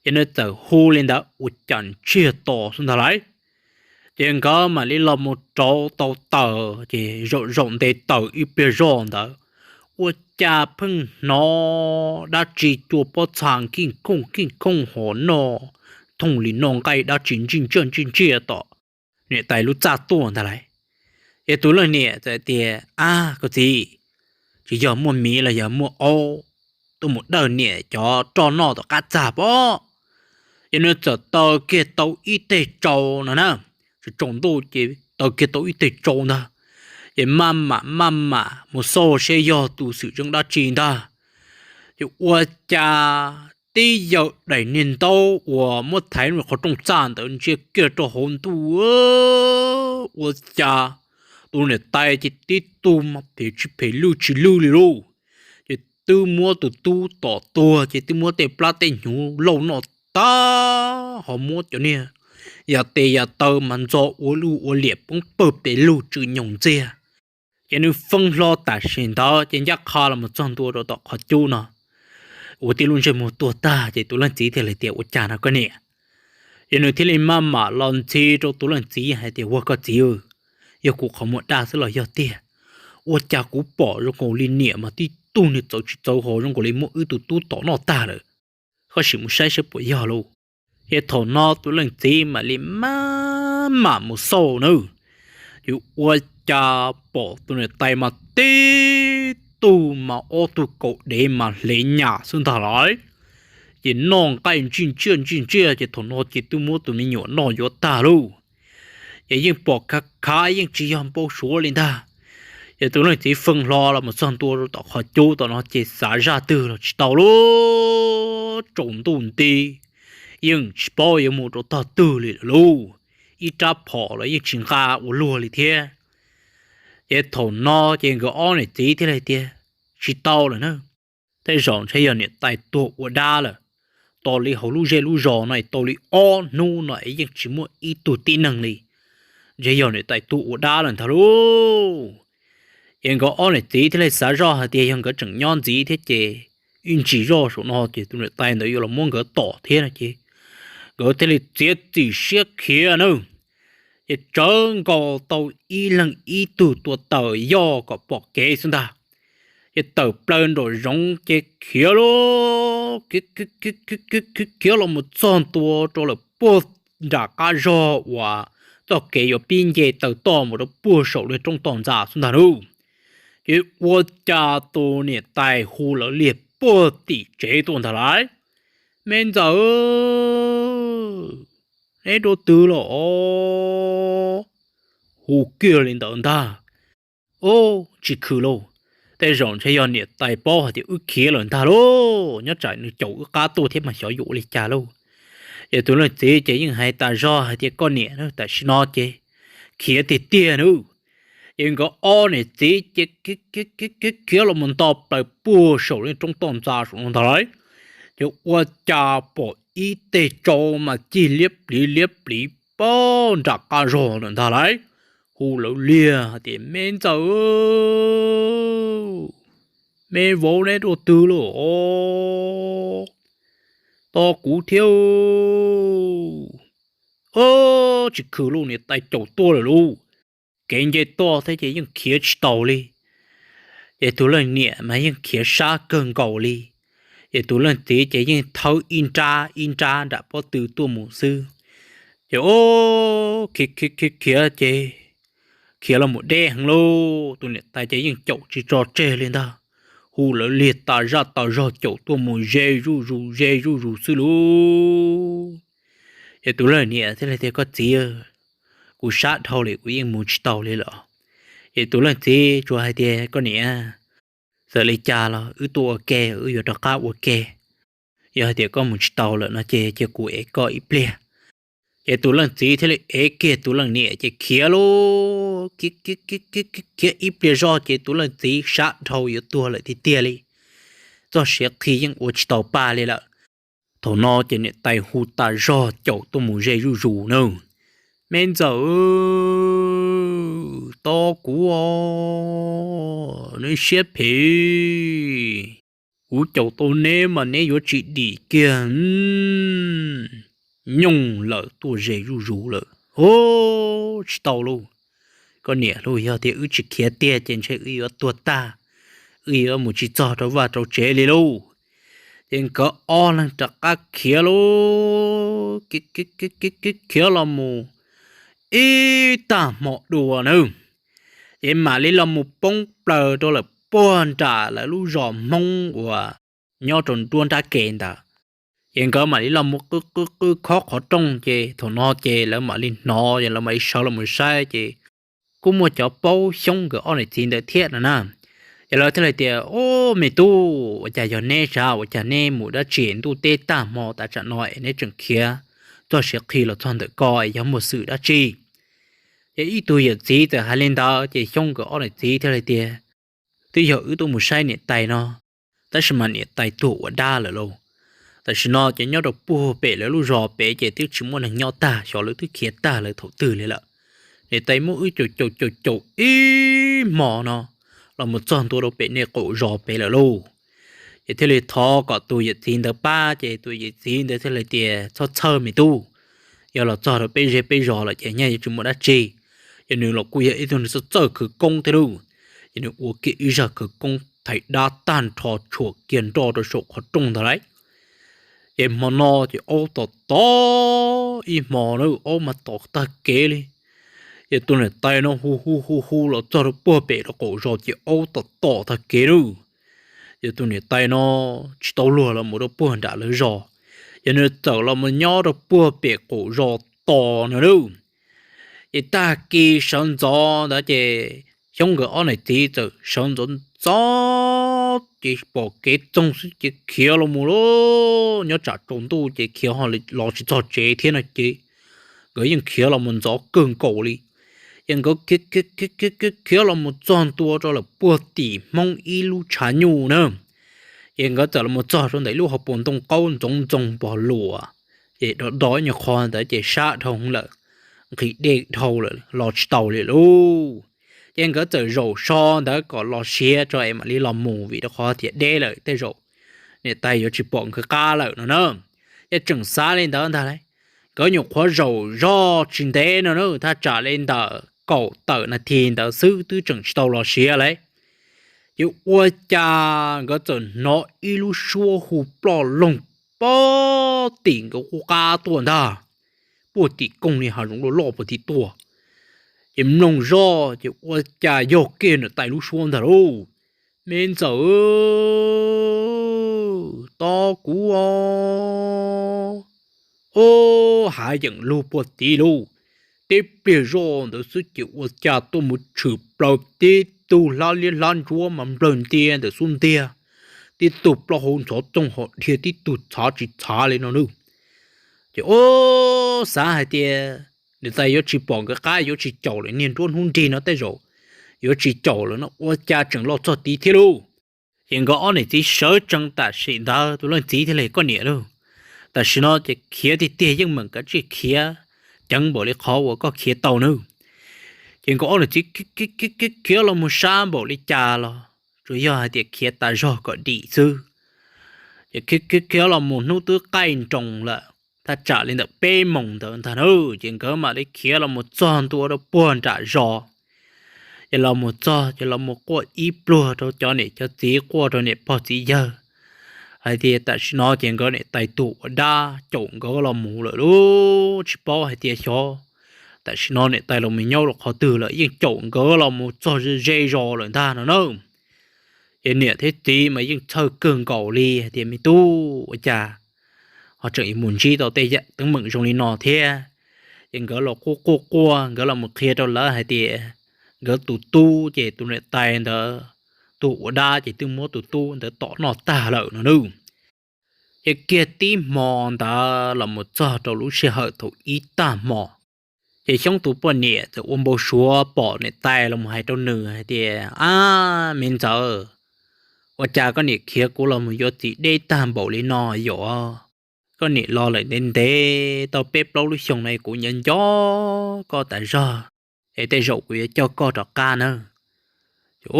Ces nws txawm hu li ntawd ua cas ntsiag to xwb ntag lauj. Ces nkawd mam li los mus rauv tau taws ces zaum zaum nte taws ib pliag zoj ntawd, ua cas pheej hnov dab tsi cua pob txha nkij khooj nkij khooj hov noj, thooj li noj nqaij dab tsi ntsij ntsiaj ntsij ntsiaj tom niam tais lub txaj tuaj ntag lauj. Ces tus leej niam txawm tias, Ab koj txiv, tsis yog muaj miv los yog muaj aub tuaj mus dawj niam cov roj noj tom qab txag pob. Ces nws txawm taw kiag tau ib teg tsau no na, tsaus ntuj ces taw kiag tau ib teg tsau ntag. Ces maj mam maj mam mus xauj seb yog tus xwm txheej dab tsi ntag. Ces ua cas tib yawm daim niag ntaub uas muab thaiv qhov rooj txaj ntawd ntsia kiag rau hauv ntuj, ua cas tus niam tais ces tib tug mas phem tsis phem lwj tsis lwj li lauj. Ces twb muab tus tub tom tuag ces twb muab tej plab tej hnyuv lauj noj tag, ho muab cov niag yam tes yam taw mas ntxo ua luj ua liam poob pawg pes lug tsw nyoos ntxiag. Ces nws feej hlo tam sim ntawd ces ncaj qha los mus txog ntua rau tom qhov cub no, ua tib lub ntsej muag tuag tag ces tus leej txiv thiaj li tias, Ua cas no koj niam? Ces nws thiaj li maj mam los ntxhi rau tus leej txiv hais tias, Ua koj txiv, yog kuv qhov muag daj xwb los yog tiag? Ua cas kuv pom zoo nkaus li niam mas tib tug niag txawv tsis txawv ho zoo nkaus li muab wb tus tub tom noj tag lawm. Koj sim mus saib saib puas yog lauj. Ces thaum no tus leej txiv mam li maj mam mus xauj na, ces ua cas pom tus niam tais mas tib tug mas ob tug kaus dev mas hle nyam xwb ntag lauj. Ces noj nqaij ntsij ntsiaj ntsij ntsiaj ces thaum no ces twb muab tus me nyuam noj yuav tag lauj. Ces yeej pom khav khav yeej tsis yog npau suav li ntag. Ces tus leej txiv feej hlo los mus txog ntua rau tom qhov cub tom no ces xav zaj twg los tsis tau lauj, tsaus ntuj nti, yeej tsis paub yuav mus rau tog twg li lawm lauj. Ib rab phom los yeej tsis nqa ua luag li thiab. Ces thaum no ces nkawd ob niam txiv thiaj li tias, Tsis tau lawm na, tej zaum ntshe yog niam tais tuag ua dab lawm. Tos li hauv lub zej lub zos no tau li ob hnub no es yeej tsis muaj ib tug tib neeg li, ntshe yog niam tais tuag ua dab lawm ntag lauj. Ces nkawd ob niam txiv thiaj li xav zoj hais tias yog nkawd tseem nyob ntxiv thiab ces ib ntsis zoj saum no ces tus niam tais ntawd yuav los muab nkawd tom thiab no ces nkawd thiaj li txiav txim siab khiav na. Ces tsawv nkaus tau ib leeg ib tug tua taws yoj kom pom kev xwb ntag. Ces tawm plaws nraum zoov ces khiav lauj, khiav los mus txog ntua rau lawm puag nram qab zog uas txoj kev yuav pib nce taw toj mus rau puag saum lub roob toj ntxas xwb ntag lauj. Ces ua cas tus niam tais hu lawv liag puag tim tsev tuaj ntag lauj, Me ntxawm, neb dua twg los? Hu kiag li ntawd ntag. Ub, tsis khwm lauj, tej zaum ntshe yog niam tais paub hais tias wb khiav lawm ntag lauj, nyob tsam nws caum wb qab tuaj thiab mas xyov yuav ua li cas lauj. Ces tus leej txiv ces yeej hais tas zog hais tias, Koj niam, tam sim no ces khiav tiag tiag nawb. Ces nkawd ob niam txiv ces khiav los mus nto plaws puag saum lub roob toj ntxas saum no ntag lauj. Ces ua cas pom ib teg tsau mas cig liab pliv liab pliv puag nram qab zog lawm ntag lauj. Hu lawv liag hais tias, Me ntxawm, me vauv, neb dua twg lauj? Tos kuv thiab. Ub, tsis khwm lauj, niam tais caum tuaj lawm lauj. Kev nce toj thiab ces yeej khiav tsis tau li. Ces tus leej niam mas yeej khiav sab kawg nkaus li. Ces tus leej txiv ces yeej thawb ib nrab ib nrab nram pob tw tuaj mus xwb. Ces ub, khiav khiav khiav khiav ces khiav los mus deb heev lauj, tus niam tais ces yeej caum tsis tso tseg li ntag. Hu lawv liag tas zaj tas zog caum tuaj mus ze zuj zus ze zuj zus xwb lauj. Ces tus leej niam thiaj li tias, Koj txiv, kuv sab dhau li kuv yeej mus tsis tau li lawm. Ces tus leej txiv tsuas hais tias, Koj niam, txawm li cas los wb tuaj ua ke, wb yuav rov qab ua ke. Yog hais tias koj mus tsis tau lawm no ces cia kuv ev koj ib pliag. Ces tus leej txiv thiaj li ev kiag tus leej niam ces khiav lauj, khiav ib pliag zoj ces tus leej txiv sab dhau yuav tuag lawm tiag tiag li. Txoj siav qhi yeej ua tsis tau pa li lawm. Thaum no ces niam tais hu tas zog caum tuaj mus ze zuj zus na: Me ntxawm, tos kuv os, neb siab phem, kuv caum tau neb mas neb yuav tsis dim kiag. Nyooj lawm, tuaj ze zuj zus lawm. Hu, tsis tau lauj, koj niam lauj, yog tias wb tsis khiav tiag ces ntshe wb yuav tuag tag, wb yuav mus tsis txog rau vaj rau tsev li lauj. Ces nkawd ob leeg rov qab khiav lauj, khiav los mus ib tag hmo dua na, ces mam li los mus poob plaws rau lawm puag nram lawv lub zos Hmoob uas nyob rau nruab nrab ke ntawd. Ces nkawd mam li los mus qw qw qw khob qhov rooj, ces thaum no ces lawv mam li hnov, ces lawv mam li sawv los mus saib ces kuj muaj cov paub Xyoob nkawd ob niam txiv ntawd thiab no na. Ces lawv thiaj li tias, Ub, me tub, ua cas yog neb sav, ua cas neb mus dab tsi ntuj teb tag hmo tav tsam no es neb tseem khiav txoj siav qhi los txog ntawm ko es yog muaj xwm dab tsi? Ces ib tug yawm txiv txawm hais li ntawd ces Xyoob nkawd ob niam txiv thiaj li tias, Twb yog wb tuaj mus saib niam tais no, tab sis mas niam tais tuag ua dab lawm lauj. Tam sim no ces nyob rau puag pem lawv lub zos pem ces twb tsis muaj neeg nyob tag, xyov lawv twb khiav tag lawm thaum twg li lawm. Niam tais muab wb caum caum caum caum ib hmo no los mus txog ntua rau pem nej qaum zos pem lawm lauj. Ces thiaj li thov kom tus yawm txiv ntawd pab, ces tus yawm txiv ntawd thiaj li tias, Txhob txhawj me tub, yog los txog rau peb zej peb zos lawm ces nyaj yuav tsis muaj dab tsi. Ces nws los kuj yog ib tug neeg txawj txawj khawv koob thiab lauj. Ces nws ua kiag ib zaj khawv koob thaiv dab tag nrho tshuam kiag nroj rau saum qhov rooj ntag lauj. Ces hmo no ces aub tom tom ib hmo na, aub mas tom tag kev li. Ces tus niam tais no hu hu hu hu los txog rau puag pem rau qaum zos ces aub tom tom tag kev na. Ces tus niam tais no tsis tau luag los mus rau puag nram lawv zos, ces nws txawm los mus nyob rau puag pem qaum zos tos no lauj. Ces tag kis sawv ntxov ntawd ces Xyoob nkawd ob niam txiv txawm sawv ntxov ntxov ces pom kev txoog xwb ces khiav los mus lauj. Nyob tsam tsaus ntuj ces khiav ho los tsis txog tsev thiab no ces nkawd yeej khiav los mus ntxov kawg nkaus li. Ces nkawd khiav khiav khiav khiav khiav los mus txog ntua rau lawm puag tim Hmoob ib lub tshav nyuj na. Ces nkawd txawm los mus txog rau ntawm lub hauv paus ntoo qaub ntxoov ntxoo npog luas, ces do do ib nyuag qho ntawd ces sab dhau lawm, nqhis dej dhau lawm los tsis tau li lauj. Ces nkawd txawm zaum so ntawd kom los siav tso es mam li los mus vim rau qhov tias deb lawm tej zaum niam tais yuav tsis pom nkawd qab lawm no na. Ces tseem xav li ntawd ntag lauj, nkawd nyuam qhuav zaum zog tsis ntev no na, thaj tsam li ntawm kaum tawm nas this ntawd xwb twb tseem tsis tau los siav lauj. Ces ua cas nkawd txawm hnov ib lub suab hu ploj loog puag tim nkawd qub qab tuaj ntag, puag tim koog li hav zoov loj loj puag tim tuaj. Ces mloog zoj ces ua cas yog kiag niam tais lub suab ntag lauj. Me ntxawm, tos kuv os. Ob, hav yeem lug puag tid lauj. Tib pliag zoj ntawd xwb ces ua cas tuaj mus tshwm plaws tib tug hlab liab hlab ntsuab mas nplawg ntia ntawm xub ntiag, tib tug plaub hau ntxhov txoog ho dhia tib tug txhav tsis txhav li no nawb. Ces ob, xav hais tias niam tais yuav tsis pom nkawd qab, yuav tsis caum lawm, niag nruab hnub nrig no tej zaum yuav tsis caum lawm no ua cas tseem los txog tid thiab lauj. Ces nkawd ob niam txiv sawv tsees tam sim ntawd tus leej txiv thiaj li, Koj niam lauj, tam sim no ces khiav tiag tiag yeej meem kav tsij khiav, ceev npaum li qhov uas koj khiav tau nawb. Ces nkawd ob niam txiv khiav los mus sab npaum li cas los tsuas yog hais tias khiav tas zog kom dim xwb. Ces khiav khiav los mus hnub twb qaij nroos lawm, thaj tsam li ntawm peb moos ntawd ntag na, ces nkawd mam li khiav los mus txog ntua rau puag nram zos. Ces los mus txog ces los mus quaj ib pluag rau cov niam cov txiv, quaj rau niam pog txiv yawg hais tias tam sim no ces nkawd niam tais tuag ua dab caum nkawd los mus lawm lauj, tsis paub hais tias xyov tam sim no niam tais los mus nyob rau qhov twg lawm, yeej caum nkawd los mus txog ze zos lawm ntag no na. Ces niam thiab txiv mas yeej txhawj kawg nkaus li hais tias, Me tub, ua cas ho tseem mus ntsib tau tej yam teeb meem zoo li no thiab? Ces nkawd los quaj quaj quaj, nkawd los mus qhia rau lawv hais tias nkawd tus tub ces tus niam tais ntawd tus ua dab ces twb muab tus tub ntawd tom noj tag lawm no nawb. Ces kiag tib hmo ntawd los mus txog rau lub sij hawm thaum ib tag hmo, ces Xyoob tus poj niam txawm ua npau suav pom niam tais los mus hais rau nws hais tias, Ab, me ntxawm, ua cas koj niam khiav kuv los mus yuav txiv deb tag npaum li no yom? Koj niam los lawm ntev ntev tau peb plaub lub xyoo no kuv nco nco koj tas zog, es tej zaum kuv yuav coj koj rov qab nawb. Ces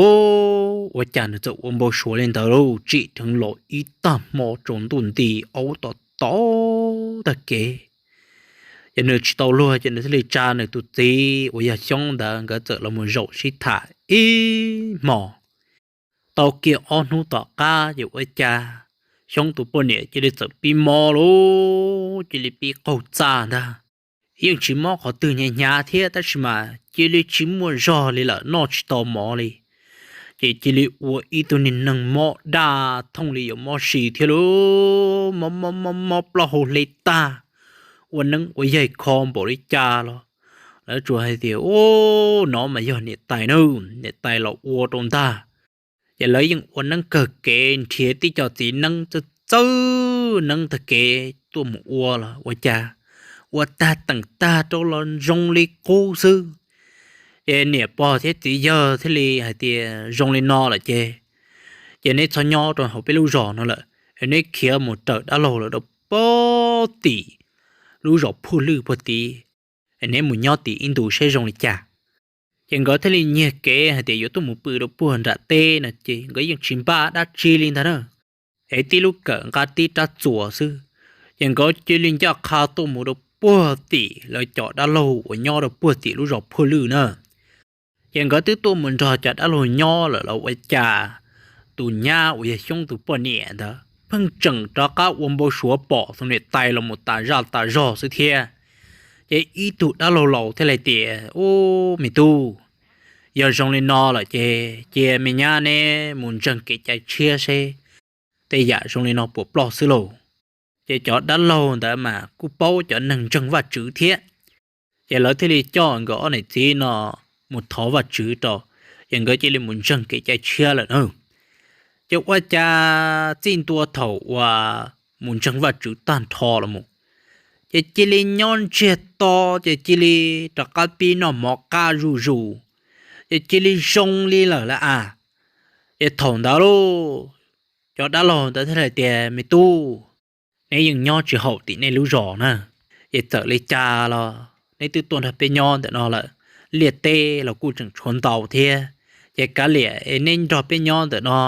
ua cas nws txawm ua npau suav li ntawd lauj, tsim dheev los ib tag hmo tsaus ntuj nti, aub tom tom tag kev. Ces nws tsis tau luag ces nws thiaj li tsa nws tus txiv uas yog Xyoob ntawd, nkawd txawm los mus zaum sib tham ib hmos. Tau kiag ob hnub tom qab ces ua cas Xyoob tus poj niam cia li txawm pib mob lauj, cia li pib qaug txaj ntag. Yeej tsis mob qhov twg hnyav hnyav thiab tab sis mas cia li tsis muaj zog li lawm, noj tsis tau mov li. Ces cia li ua ib tug niag neeg mob daj thooj li yuav mob si thiab lauj, mob mob mob mob plaub hau hle tag, ua neeb ua yaig kho npaum li cas los lawv tsuas hais tias, Ub, no mas yog niam tais na, niam tais los ua rau ntag. Ces lawv yeej ua neeb kawg kev nrhiav tib co txiv neeb txawj txawj neeb tag kev tuaj mus ua los ua cas ua tag teem tag rau los zoo li qub xwb. Ces niam pog thiab txiv yawg thiaj li hais tias, Zoo li no lawm ces, ces neb txhob nyob rau hauv peb lub zos no lawm, neb khiav mus raws dab laug lawv rau puag tim lub zos Phuaj Lwj puag tid, neb mus nyob tim ib ntus seb zoo li cas. Ces nkawd thiaj li nyiag kev hais tias yuav tuaj mus pw rau puag nram teb no ces nkawd yeej tsis npaj dab tsi li ntag na, es tib lub kawm nqa tib rab txuas xwb. Ces nkawd cia li ncaj qha tuaj mus rau puag tim lawv cov dab laug uas nyob rau puag tim lub zos Phuaj Lwj na. Ces nkawd twb tuaj mus nrog cov dab laug nyob lawm los ua cas tus nyab uas yog Xyoob tus poj niam ntawd pheej tseem rov qab ua npau suav pom tus niam tais los mus tas zaj tas zog xwb thiab. Ces ib tug dab laug laus thiaj li tias, Ub, me tub, yog zoo li no lawm ces cia me nyab neb mus ntseeg kev cai tshiab seb tej yam zoo li no puas ploj xwb lauj. Ces cov dab laug ntawd mas kuj paub cov neeg ntseeg Vajtswv thiab, ces lawv thiaj li coj nkawd ob niam txiv no mus thov Vajtswv rau, ces nkawd cia li mus ntseeg kev cai tshiab lawm na. Ces ua cas txij ntua thaum uas mus ntseeg Vajtswv tag nrho los mus, ces cia li nyob ntsiag to, ces cia li rov qab pib noj mov qab zuj zus, ces cia li zoo li lawm lauj as. Ces thaum ntawd lauj, cov dab laug ntawd thiaj li tias, Me tub, neb yeej nyob tsis haum tim nej lub zos na, ces txawm li cas los neb twb tuaj nrog peb nyob ntawm no lawm, liaj teb los kuj tseem tshuav ntau thiab, ces kav liam es neb nrog peb nyob ntawm no,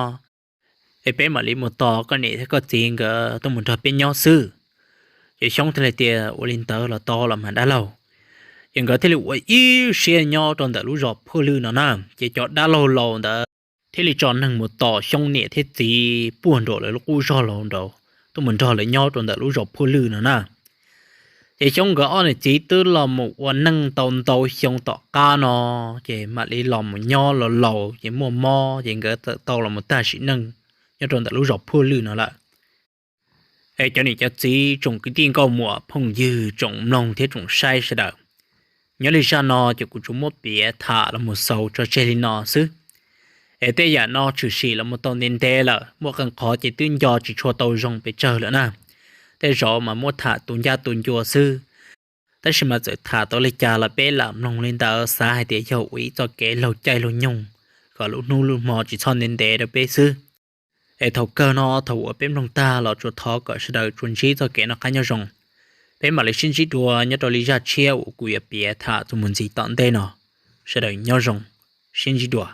es peb mam li mus tos koj niam thiab koj txiv nkawd tuaj mus nrog peb nyob xwb. Ces Xyoob thiaj li tias, Ua li ntawd los tau los mas dab laug. Ces nkawd thiaj li ua ib siab nyob rau ntawm lub zos Phuaj Lwj no na. Ces cov dab laug laus ntawd thiaj li tso neeg mus tos Xyoob niam thiab txiv puag nraum lawv lub qub zos laus nraud, tuaj mus nrog lawv nyob rau ntawm lub zos Phuaj Lwj no na. Ces Xyoob nkawd ob niam txiv twb los mus ua neej tau ntau xyoo tom qab no, ces mam li los mus nyob los laus ces muaj mob, ces nkawd txawm tau los mus tag sim neej nyob rau ntawm lub zos Phuaj Lwj no lawm. Es cov niam cov txiv, tsoom kwv tij nkauj muam phooj ywg, tsoom mloog thiab tsoom saib sawv daws, nyob li zaj no ces kuv tsuas muab piav tham los mus xaus tso tseg li no xwb. Es tej yam no tshwm sim los mus tau ntev ntev lawm, muaj qee qhov ces twb nco tsis tshua tau zoo pes tsawg lawm na. Tej zaum mas muab tham tu ncaj tu ncua xwb, tab sis mas txawm tham tau li cas los peb lam mloog li ntawd, xav hais tias yog ua ib txoj kev laug caij laug nyoog kom lub hnub lub hmo tsis txhob ntev ntev rau peb xwb. Es thaum kawg no thaum uas peb mloog tag los tsuas thov kom sawv daws tsuas ntsib txoj kev noj qab nyob zoo. Peb mam li sib ntsib dua nyob rau li zaj tshiab uas kuv yuav piav tham txuas mus ntxiv tom ntej no. Sawv daws nyob zoo, sib ntsib dua.